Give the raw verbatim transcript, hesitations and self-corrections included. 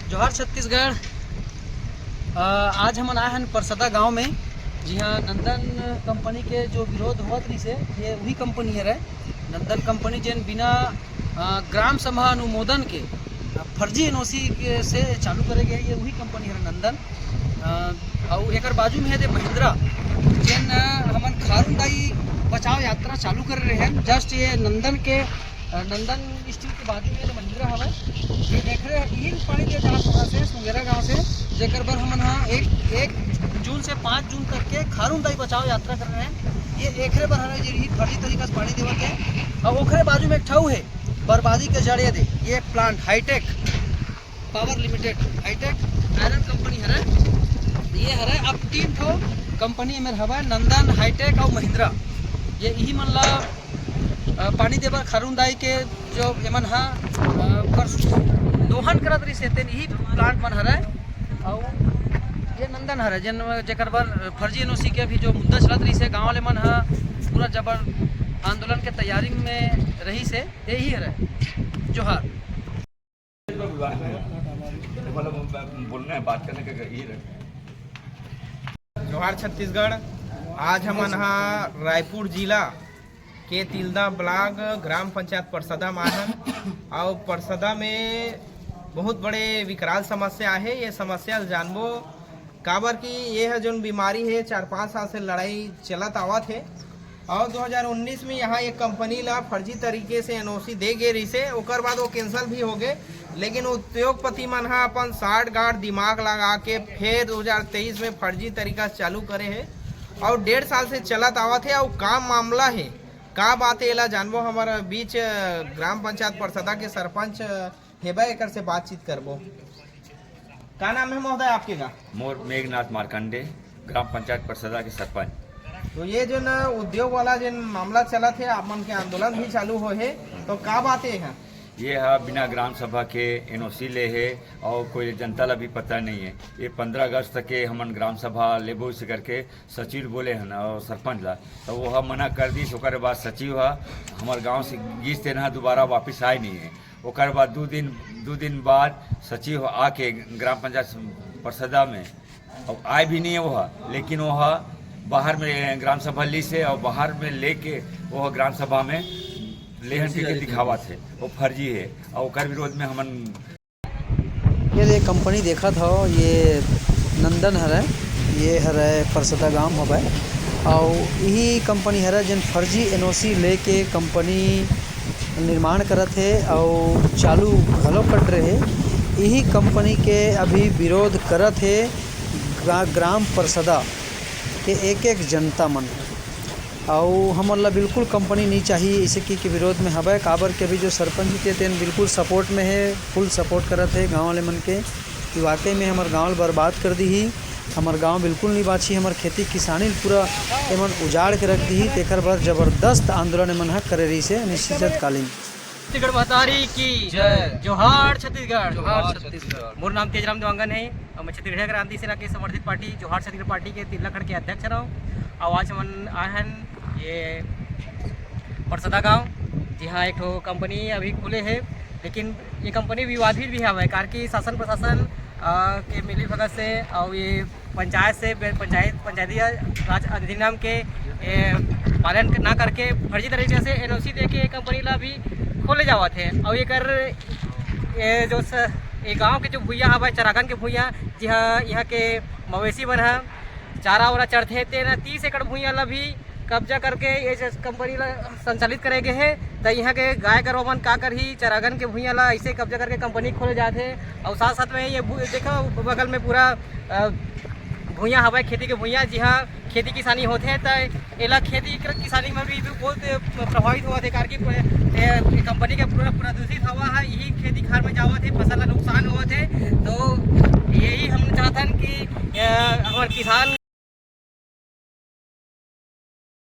जोहार छत्तीसगढ़। अ, आज हमन आए हन परसदा गांव में, जिहां नंदन कंपनी के जो विरोध होवत रहिसे, ये उही कंपनी हरे। नंदन कंपनी जेन बिना, अ, ग्राम सभा अनुमोदन के, अ, फर्जी एनओसी के से चालू करे गए, ये उही कंपनी हरे नंदन। अ, अउ एकर बाजू में हे दे महिंद्रा, जेन, अ, हमन खारून दाई बचाव यात्रा चालू करे रहे हन। Just ये नंदन के, अ, नंदन स्टील के बाजू में ये महिंद्रा हवय। ये एखरे इही पानी दे जात हवय से सुंगेरा गांव से, जेकर बर हमन हा एक, एक जून से पाँच जून तक के खारून दाई बचाव यात्रा कर रहे हैं। ये एखरे बर हरे जे इही फर्जी तरीका से पानी देवत है। अउ ओखरे बाजू में एक ठऊ है बर्बादी के जड़ ये दे, ये plant hitech power limited, hitech iron company हरे। ये हरे अब तीन ठो कंपनी में हवय, नंदन, हाईटेक अउ महिंद्रा। ये इही मन ला, अ, पानी देबर खारून दाई के जो एमन हा, अ, पर दोहन करत रहिस हे, तेन इही प्लांट मन हरे। अउ ये नंदन हरे, जेन, जेकर बर फर्जी एनओसी के अभी जो मुद्दा चलत रहिस हे, गांव वाले मन हा पूरा जबर आंदोलन के तैयारी में रहिस हे, यही हरे। जोहार। मतलब, बोलना है, बात करने का ये रहे। जोहार छत्तीसगढ़। आज हमन हा रायपुर जिला के तिल्दा ब्लॉक ग्राम पंचायत परसदा म आए हन। अउ परसदा में बहुत बड़े विकराल समस्या आहे। ये समस्या ल जानबो, काबर कि ये ह जोन बीमारी हे, चार पाँच साल से लड़ाई चलत आवत हे। अउ दो हज़ार उन्नीस में यहाँ एक कंपनी ला फर्जी तरीके से एनओसी दे गे रहिसे, ओकर बाद वो कैंसिल भी हो गए। लेकिन उद्योगपति मन ह अपन साठ गांठ दिमाग लगा के फेर दो हज़ार तेईस में फर्जी तरीका से चालू करे हे अउ डेढ़ साल से चलत आवत हे। अउ का मामला हे, का बात हे, एला जानबो। हमर बीच, अ, ग्राम पंचायत परसदा के सरपंच, अ, हेबे, एकर से बातचीत करबो। का नाम है महोदय आपके का? मोर मेघनाथ मार्कंडे, ग्राम पंचायत परसदा के सरपंच। तो ये जो न उद्योग वाला जो मामला चलत हे, आप मन के आंदोलन भी चालू हो हे, तो का बात हे? ये हा बिना ग्राम सभा के एनओसी ले हे अउ कोई जनता ला भी पता नहीं है। ये पंद्रह अगस्त के हमन ग्राम सभा लेबो से करके सचिव बोले हन अउ सरपंच ला, तो वो हा मना कर दिस। ओकर बाद सचिव हा हमर गांव से गिस, तेन हा दोबारा वापिस आए नहीं है। ओकर बाद दू दिन, दू दिन बाद सचिव आके ग्राम पंचायत परसदा में, अब आए भी नहीं है वो हा, लेकिन वो हा बाहर में ग्राम सभा लिस हे अउ बाहर में लेके वो हा ग्राम सभा में लेहन के दिखावत हे, वो फर्जी हे। अउ ओकर विरोध में हमन ये दे कंपनी देखत हव, ये नंदन हरय, ये हरय परसदा गांव हवय। अउ इही कंपनी हरय जेन फर्जी एनओसी लेके कंपनी निर्माण करत हे अउ चालू घलो कर रहे। इही कंपनी के अभी विरोध करत हे ग्रा-, ग्राम परसदा के एक एक जनता मन। अउ हमन ला बिल्कुल कंपनी नहीं चाहिए, इसे की, के विरोध में हवय। काबर के अभी जो सरपंच जी तेन बिल्कुल सपोर्ट में हे, फुल सपोर्ट करत हे गांव वाले मन के, कि वाकई में हमर गांव ल बर्बाद कर दीही, हमर गांव बिल्कुल नहीं बाची, हमर खेती किसानी ल पूरा एमन उजाड़ के रख दीही। तेकर बर जबरदस्त आंदोलन एमन ह करे रहिस हे अनिश्चितकालीन। छत्तीसगढ़ महतारी की जय। जोहार छत्तीसगढ़। जोहार छत्तीसगढ़। मोर नाम तेजराम देवांगन है। अउ मैं छत्तीसगढ़ क्रांति सेना के समर्थित पार्टी जोहार छत्तीसगढ़ पार्टी के तिल्ला खंड के अध्यक्ष हरंव। अउ आज हमन आए हन ये परसदा गांव, जिहां एक ठो कंपनी अभी खुले हे, लेकिन ये कंपनी विवादित भी हवय, काबर कि शासन प्रशासन, अ, के मिली भगत से अउ ये पंचायत से बे-, पंचायत, पंचायती राज अधिनियम के, ए, पालन ना करके फर्जी तरीके से एनओसी देके ये कंपनी ला भी खोले जावत हे। अउ एकर, ए, जो स-, ये गांव के जो भुइयां हवय, चरागन के भुइयां, जिहां इहां के मवेशी मन ह चारा वारा चरथे, तेन तीस एकड़ भुइयां ला भी कब्जा करके ये जो कंपनी ला संचालित करे गे हे। त इहां के गाय गरवा मन का करही, चरागन के भुइयां ला ऐसे कब्जा करके कंपनी खोले जात हे। अउ साथ साथ में ये भू-, देखो बगल में पूरा, अ, भुइयां हवय, खेती के भुइयां, जिहां खेती किसानी होथे, त एला खेती कर-, किसानी में भी बहुत प्रभावित होवत हे, काबर कि प-, ए, ए कंपनी के पूरा प्रदूषित हवा ह इही खेती खार में जावत हे, फसल ला नुकसान होवत हे। तो यही हम चाहथन कि, अ, हमर किसान